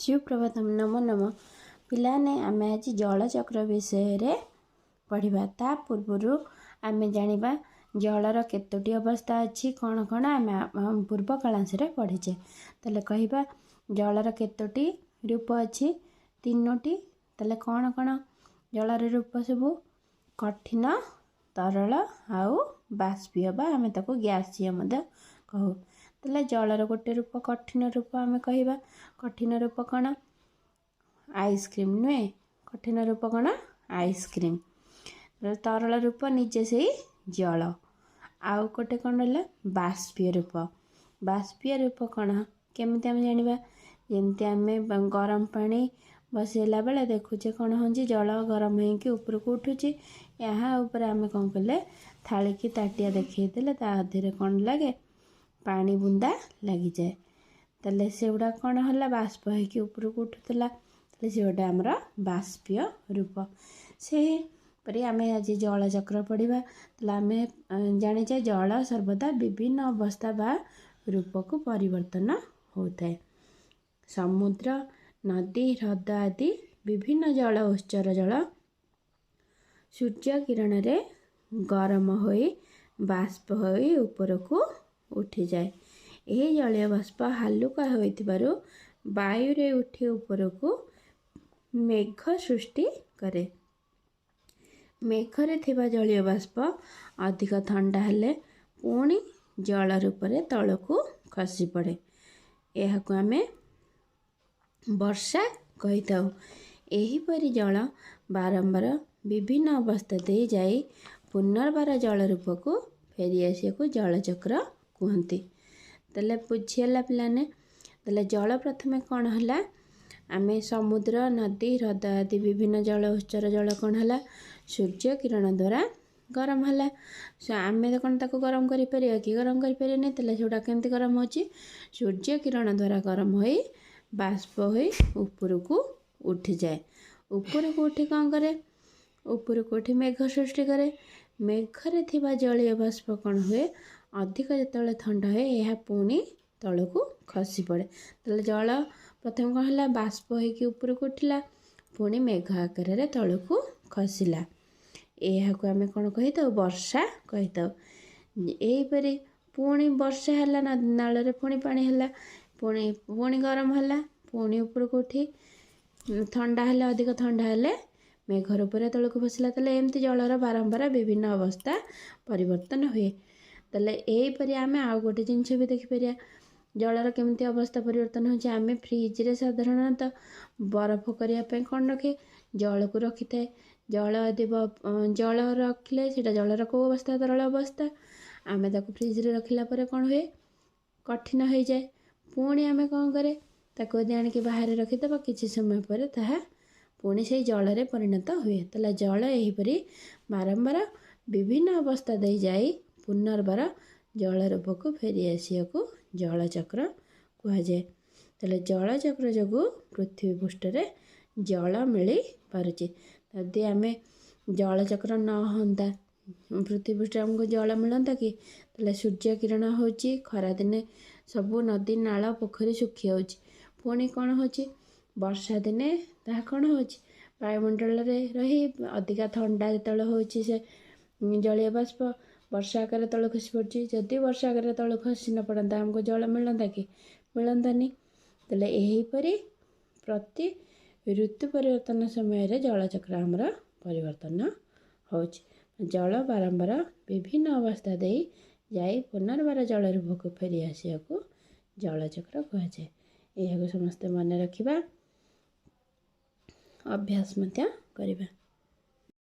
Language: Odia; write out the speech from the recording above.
ସୁପ୍ରଭାତମ, ନମୋ ନମଃ। ପିଲାମାନେ, ଆମେ ଆଜି ଜଳଚକ୍ର ବିଷୟରେ ପଢ଼ିବା। ତା ପୂର୍ବରୁ ଆମେ ଜାଣିବା ଜଳର କେତୋଟି ଅବସ୍ଥା ଅଛି, କ'ଣ କ'ଣ ଆମେ ପୂର୍ବ କ୍ଲାସରେ ପଢ଼ିଛେ। ତାହେଲେ କହିବା, ଜଳର କେତୋଟି ରୂପ ଅଛି? ତିନୋଟି। ତାହେଲେ କ'ଣ କ'ଣ ଜଳର ରୂପ ସବୁ? କଠିନ, ତରଳ ଆଉ ବାଷ୍ପୀୟ, ବା ଆମେ ତାକୁ ଗ୍ୟାସୀୟ ମଧ୍ୟ କହୁ। ତାହେଲେ ଜଳର ଗୋଟେ ରୂପ କଠିନ ରୂପ ଆମେ କହିବା। କଠିନ ରୂପ କ'ଣ? ଆଇସ୍କ୍ରିମ୍, ନୁହେଁ? କଠିନ ରୂପ କ'ଣ? ଆଇସ୍କ୍ରିମ୍। ତରଳ ରୂପ ନିଜେ ସେଇ ଜଳ। ଆଉ ଗୋଟେ କ'ଣ ରହିଲା? ବାଷ୍ପୀୟ ରୂପ। ବାଷ୍ପୀୟ ରୂପ କ'ଣ, କେମିତି ଆମେ ଜାଣିବା? ଯେମିତି ଆମେ ଗରମ ପାଣି ବସେଇଲା ବେଳେ ଦେଖୁଛେ, କ'ଣ ହେଉଛି? ଜଳ ଗରମ ହେଇକି ଉପରକୁ ଉଠୁଛି। ଏହା ଉପରେ ଆମେ କ'ଣ କଲେ? ଥାଳିକି ତାଟିଆ ଦେଖେଇଦେଲେ ତା ଦେହରେ କ'ଣ ଲାଗେ? ପାଣି ବୁନ୍ଦା ଲାଗିଯାଏ। ତାହେଲେ ସେଗୁଡ଼ା କ'ଣ ହେଲା? ବାଷ୍ପ ହେଇକି ଉପରକୁ ଉଠୁଥିଲା। ତାହେଲେ ସେ ଗୋଟେ ଆମର ବାଷ୍ପୀୟ ରୂପ। ସେହିପରି ଆମେ ଆଜି ଜଳଚକ୍ର ପଢ଼ିବା। ତାହେଲେ ଆମେ ଜାଣିଛେ, ଜଳ ସର୍ବଦା ବିଭିନ୍ନ ଅବସ୍ଥା ବା ରୂପକୁ ପରିବର୍ତ୍ତନ ହେଉଥାଏ। ସମୁଦ୍ର, ନଦୀ, ହ୍ରଦ ଆଦି ବିଭିନ୍ନ ଜଳ ଉତ୍ସର ଜଳ ସୂର୍ଯ୍ୟ କିରଣରେ ଗରମ ହୋଇ ବାଷ୍ପ ହୋଇ ଉପରକୁ ଉଠିଯାଏ। ଏହି ଜଳୀୟ ବାଷ୍ପ ହାଲୁକା ହୋଇଥିବାରୁ ବାୟୁରେ ଉଠି ଉପରକୁ ମେଘ ସୃଷ୍ଟି କରେ। ମେଘରେ ଥିବା ଜଳୀୟ ବାଷ୍ପ ଅଧିକ ଥଣ୍ଡା ହେଲେ ପୁଣି ଜଳ ରୂପରେ ତଳକୁ ଖସି ପଡ଼େ। ଏହାକୁ ଆମେ ବର୍ଷା କହିଥାଉ। ଏହିପରି ଜଳ ବାରମ୍ବାର ବିଭିନ୍ନ ଅବସ୍ଥା ଦେଇ ଯାଇ ପୁନର୍ବାର ଜଳ ରୂପକୁ ଫେରି ଆସିବାକୁ ଜଳଚକ୍ର କୁହନ୍ତି। ତାହେଲେ ବୁଝିହେଲା ପିଲାମାନେ? ତାହେଲେ ଜଳ ପ୍ରଥମେ କ'ଣ ହେଲା? ଆମେ ସମୁଦ୍ର, ନଦୀ, ହ୍ରଦ ଆଦି ବିଭିନ୍ନ ଜଳ ଉତ୍ସର ଜଳ କ'ଣ ହେଲା? ସୂର୍ଯ୍ୟ କିରଣ ଦ୍ୱାରା ଗରମ ହେଲା। ଆମେ କ'ଣ ତାକୁ ଗରମ କରିପାରିବା କି? ଗରମ କରିପାରିବାନି। ତାହେଲେ ସେଗୁଡ଼ା କେମିତି ଗରମ ହେଉଛି? ସୂର୍ଯ୍ୟ କିରଣ ଦ୍ୱାରା ଗରମ ହୋଇ ବାଷ୍ପ ହୋଇ ଉପରକୁ ଉଠିଯାଏ। ଉପରକୁ ଉଠି କ'ଣ କରେ? ଉପରକୁ ଉଠି ମେଘ ସୃଷ୍ଟି କରେ। ମେଘରେ ଥିବା ଜଳୀୟ ବାଷ୍ପ କ'ଣ ହୁଏ? ଅଧିକ ଯେତେବେଳେ ଥଣ୍ଡା ହୁଏ, ଏହା ପୁଣି ତଳକୁ ଖସି ପଡ଼େ। ତାହେଲେ ଜଳ ପ୍ରଥମେ କ'ଣ ହେଲା? ବାଷ୍ପ ହେଇକି ଉପରକୁ ଉଠିଲା, ପୁଣି ମେଘ ଆକାରରେ ତଳକୁ ଖସିଲା। ଏହାକୁ ଆମେ କ'ଣ କହିଥାଉ? ବର୍ଷା କହିଥାଉ। ଏହିପରି ପୁଣି ବର୍ଷା ହେଲା, ନାଳରେ ପୁଣି ପାଣି ହେଲା, ପୁଣି ଗରମ ହେଲା, ପୁଣି ଉପରକୁ ଉଠି ଥଣ୍ଡା ହେଲେ, ଅଧିକ ଥଣ୍ଡା ହେଲେ ମେଘ ରୂପରେ ତଳକୁ ଖସିଲା। ତାହେଲେ ଏମିତି ଜଳର ବାରମ୍ବାର ବିଭିନ୍ନ ଅବସ୍ଥା ପରିବର୍ତ୍ତନ ହୁଏ। ତାହେଲେ ଏହିପରି ଆମେ ଆଉ ଗୋଟେ ଜିନିଷ ବି ଦେଖିପାରିବା, ଜଳର କେମିତି ଅବସ୍ଥା ପରିବର୍ତ୍ତନ ହେଉଛି। ଆମେ ଫ୍ରିଜରେ ସାଧାରଣତଃ ବରଫ କରିବା ପାଇଁ କ'ଣ ରଖେ? ଜଳକୁ ରଖିଥାଏ। ଜଳ ଯଦି ଜଳ ରଖିଲେ ସେଇଟା ଜଳର କେଉଁ ଅବସ୍ଥା? ତରଳ ଅବସ୍ଥା। ଆମେ ତାକୁ ଫ୍ରିଜରେ ରଖିଲା ପରେ କ'ଣ ହୁଏ? କଠିନ ହେଇଯାଏ। ପୁଣି ଆମେ କ'ଣ କରେ? ତାକୁ ଯଦି ଆଣିକି ବାହାରେ ରଖିଦେବା, କିଛି ସମୟ ପରେ ତାହା ପୁଣି ସେଇ ଜଳରେ ପରିଣତ ହୁଏ। ତାହେଲେ ଜଳ ଏହିପରି ବାରମ୍ବାର ବିଭିନ୍ନ ଅବସ୍ଥା ଦେଇ ଯାଇ ପୁନର୍ବାର ଜଳ ରୂପକୁ ଫେରି ଆସିବାକୁ ଜଳଚକ୍ର କୁହାଯାଏ। ତାହେଲେ ଜଳଚକ୍ର ଯୋଗୁଁ ପୃଥିବୀ ପୃଷ୍ଠରେ ଜଳ ମିଳିପାରୁଛି। ଯଦି ଆମେ ଜଳଚକ୍ର ନ ହୁଅନ୍ତା, ପୃଥିବୀ ପୃଷ୍ଠରେ ଆମକୁ ଜଳ ମିଳନ୍ତା କି? ତାହେଲେ ସୂର୍ଯ୍ୟ କିରଣ ହେଉଛି, ଖରାଦିନେ ସବୁ ନଦୀ, ନାଳ, ପୋଖରୀ ଶୁଖିଯାଉଛି। ପୁଣି କ'ଣ ହେଉଛି? ବର୍ଷା ଦିନେ ତାହା କ'ଣ ହେଉଛି? ବାୟୁମଣ୍ଡଳରେ ରହି ଅଧିକା ଥଣ୍ଡା ଯେତେବେଳେ ହେଉଛି, ସେ ଜଳୀୟ ବାଷ୍ପ ବର୍ଷା ଆକାରରେ ତଳକୁ ଖସି ପଡ଼ୁଛି। ଯଦି ବର୍ଷା ଆକାରରେ ତଳକୁ ଖସି ନ ପଡ଼ନ୍ତା, ଆମକୁ ଜଳ ମିଳନ୍ତା କି? ମିଳନ୍ତାନି। ତାହେଲେ ଏହିପରି ପ୍ରତି ଋତୁ ପରିବର୍ତ୍ତନ ସମୟରେ ଜଳଚକ୍ର ଆମର ପରିବର୍ତ୍ତନ ହେଉଛି। ଜଳ ବାରମ୍ବାର ବିଭିନ୍ନ ଅବସ୍ଥା ଦେଇ ଯାଇ ପୁନର୍ବାର ଜଳ ରୂପକୁ ଫେରି ଆସିବାକୁ ଜଳଚକ୍ର କୁହାଯାଏ। ଏହାକୁ ସମସ୍ତେ ମନେ ରଖିବା, ଅଭ୍ୟାସ ମଧ୍ୟ କରିବା।